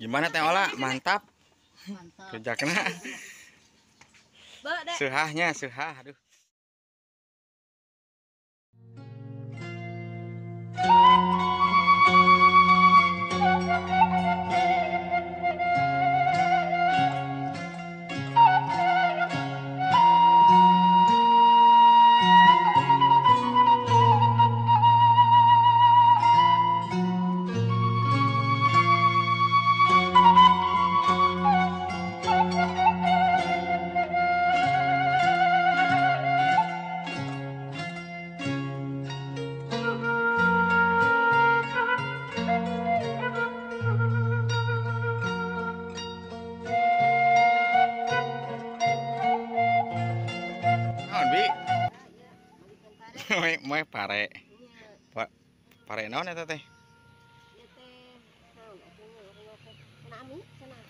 Gimana Teh Ola? Mantap. Mantap. Rujakna. Seuhahnya, seuhah. Aduh. Moe pare. Pare naon eta teh?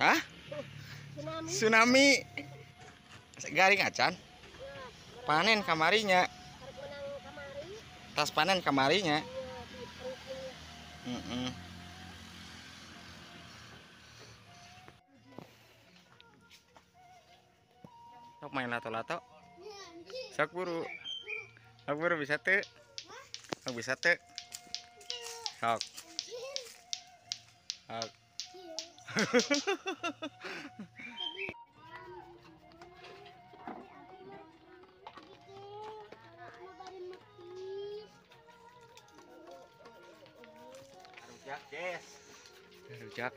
Hah? Tsunami. Garing acan. Panen kamarinya. Tas panen kamarinya. Sok main lato-lato. Sok buru. Sok buru bisa teu. Sok bisa teu. Sok. Sok. Rujak, guys. Rujak.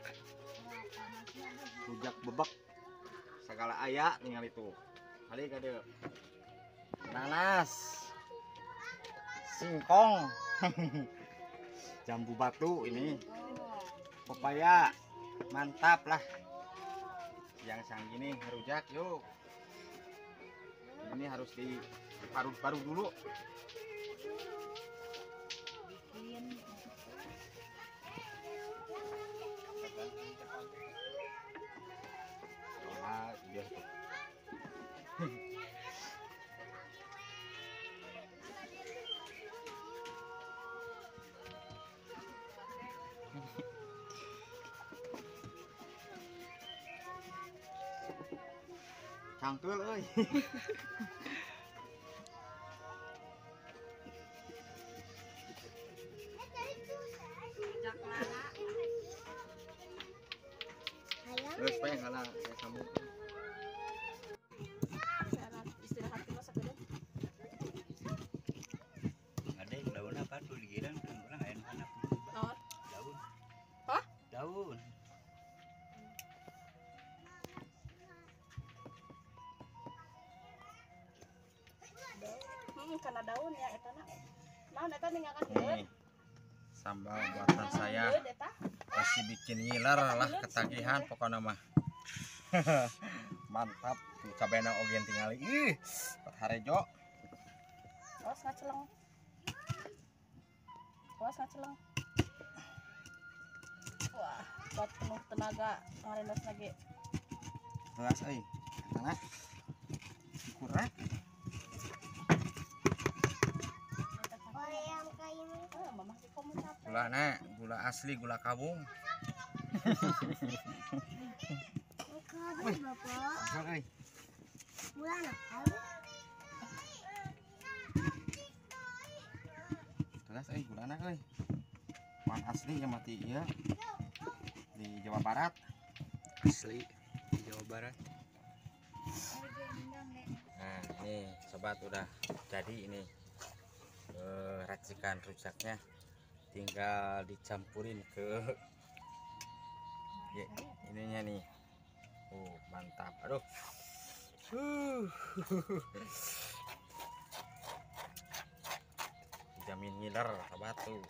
Rujak bebek. Segala aya tinggal itu. Kali kade. Nanas. Singkong. Jambu batu ini. Pepaya. Mantap lah. Siang-siang gini rujak yuk. Ini harus diparut-parut dulu. Nah, dia tuh. Cangkul euy. Terus pengen kalah saya sambung. Ada yang daun apa tuh digiran kan orang aya nu handap. Daun. Hah? Daun. Karena daun ya eta na. Naon eta ninggalkan hileud. Sambal buatan saya. Pasti bikin ngiler lah, ketagihan pokoknya mah. Mantap tuh cabena ogen tingali. Ih, harejo. Awas ngaceleng. Awas ngaceleng. Wah, buat penuh tenaga ngarendos lagi. Gelas euy. Eta kurang. Gula nek, gula asli, gula kabung. Wih, bapak. Gula nakal. Gelas euy, gula anak euy. Pan asli ya mati ya. Di Jawa Barat. Asli di Jawa Barat. Nah, ini sobat udah jadi ini racikan rujaknya. Tinggal dicampurin ke ya, ininya nih. Oh, mantap. Aduh. Jamin ngiler sobat tuh.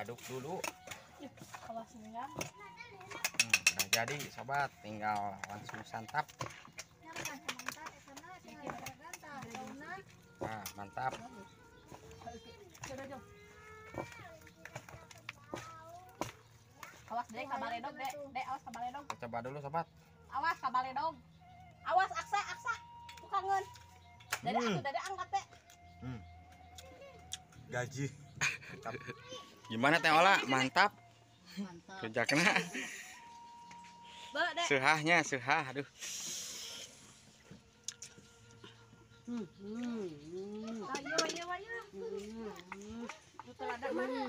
Aduk dulu. Awas nih ya. Nah, jadi sobat tinggal langsung santap. Nah, mantap. Awas deh kabaledog deh, deh awas kabaledog. Coba dulu sobat. Awas kabaledog. Awas aksa aksa. Bukangan. Dede aku dede angkat deh. Gaji. Mantap. Gimana Teh Ola? Mantap. Mantap. Rujakna. Seuhahnya, seuhah. Aduh. Ayo ayo ayo. Itu lada mana?